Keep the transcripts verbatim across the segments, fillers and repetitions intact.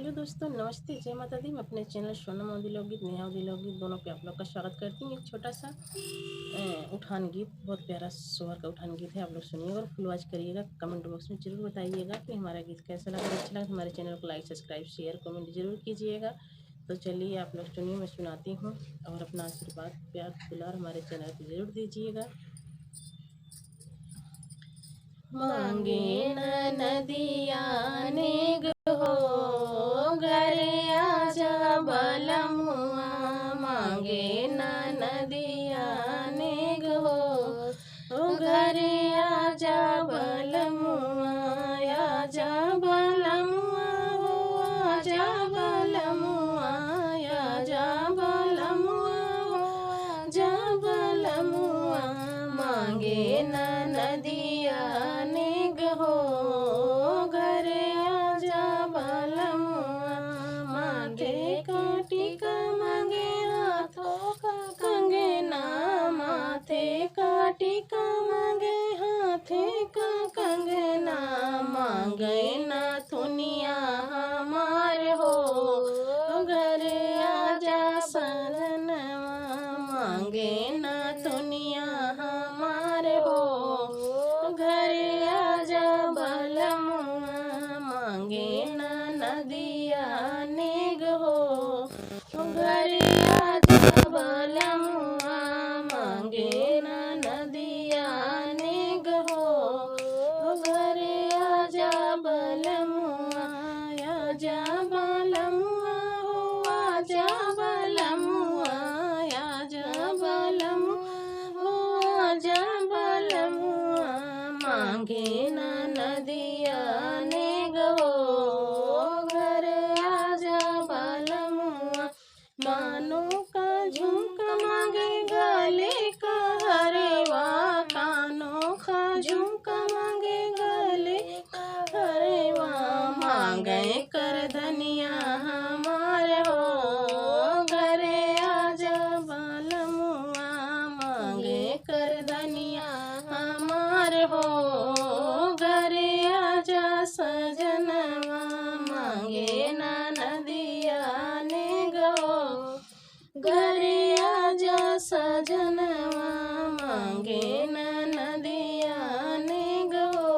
तो दोस्तों, नमस्ते, जय माता दी। मैं अपने चैनल सोनम अवधी लोकगीत, नेहा अवधी लोकगीत दोनों पे आप लोग का स्वागत करती हूँ। एक छोटा सा, अ, उठान गीत, बहुत प्यारा सोहर का उठान गीत है, आप लोग सुनिएगा और फुल वॉच करिएगा। कमेंट बॉक्स में जरूर बताइएगा कि हमारा गीत कैसा लगा। अच्छा लगा तो हमारे चैनल को लाइक, सब्सक्राइब, शेयर, कमेंट जरूर कीजिएगा। तो चलिए, आप लोग सुनिए, मैं सुनाती हूँ और अपना आशीर्वाद, प्यार, दुलार हमारे चैनल को जरूर दीजिएगा। मांगे ननदिया नेग हो, घरे आजा बलमुआ। मांगे ननदिया नेग हो, ओ घरे आजा बलमुआ, आजा बलमुआ हो, आजा बलमुआ, आजा बलमुआ हो, आजा बलमुआ। मांगे ननदिया नेग हो, घरे आजा बलमुआ। माथे का टीका मांगे, हाथों का कंगना, माथे का टीका मांगे, हाथे का कंगना। मांगे नथुनिया हमार हो, घरे आजा सजनवा। मांगे नथुनिया हमार हो, घरे आजा बलमुआ। मांगे ननदिया नेग हो, घरे आजा बलमुआ। मांगे ननदिया नेग हो, घरे आजा बलमुआ। आजा बलमुआ हो, आजा बलमुआ, आजा बलमुआ हो, आजा बलमुआ। मांगे ननदिया नेग हो, घरे आजा बलमुआ। कानों का झुमका मांगे, गले का हरवा, कानों का झुमका मांगे, गले का हरवा। मांगे करधनिया हमार हो, घरे आजा बलमुआ। मांगे करधनिया हमार हो, घरे आजा सजनवा। मांगे ननदिया नेग हो, घरे आजा सजनवा। मांगे ननदिया नेग हो,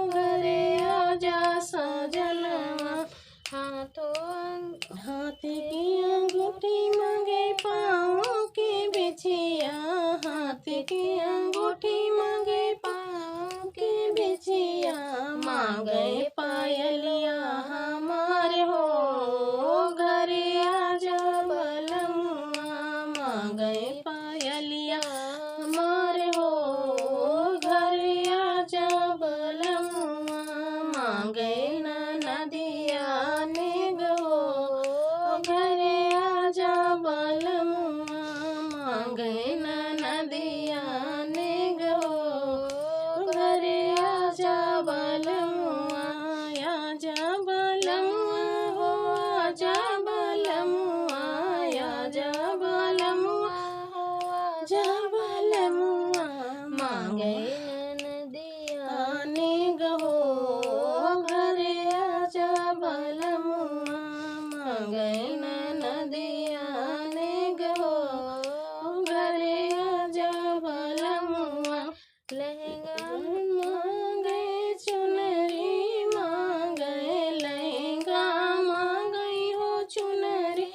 घरे आजा सजनवा। हाथों अंग-, हाथ की अंगूठी मांगे, पाँव के बिछिया, हाथ की अंगूठी मांगे, पाँव के बिछिया। मांगे पायलिया हमार हो, घरे आजा बलमुआ। मांगे पायलिया हमार हो, घरे आजा बलमुआ। मांगे ननदिया नेग हो, घरे आजा बलमुआ। मांगे ननदिया नेग हो, घरे आजा बलमुआ। आजा बलमुआ हो, आजा बलमुआ, आजा बलमुआ हो, आजा बलमुआ। मांगे ननदिया नेग हो, घरे आजा बलमुआ। मांगे ननदिया नेग हो, घरे आजा बलमुआ। लहंगा मांगे, चुनरी मांगे, लहंगा मांगे हो, चुनरी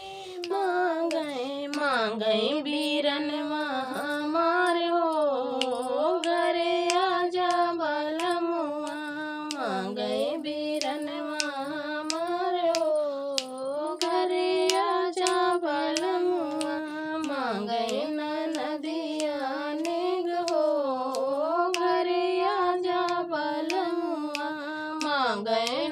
मांगे। मांगे बीरनवा हमार हो, घरे आजा बलमुआ। मांगे बीरनवा हमार हो, घरे आजा बलमुआ। मांगे ननदिया नेग हो, घरे आजा बलमुआ। मांगे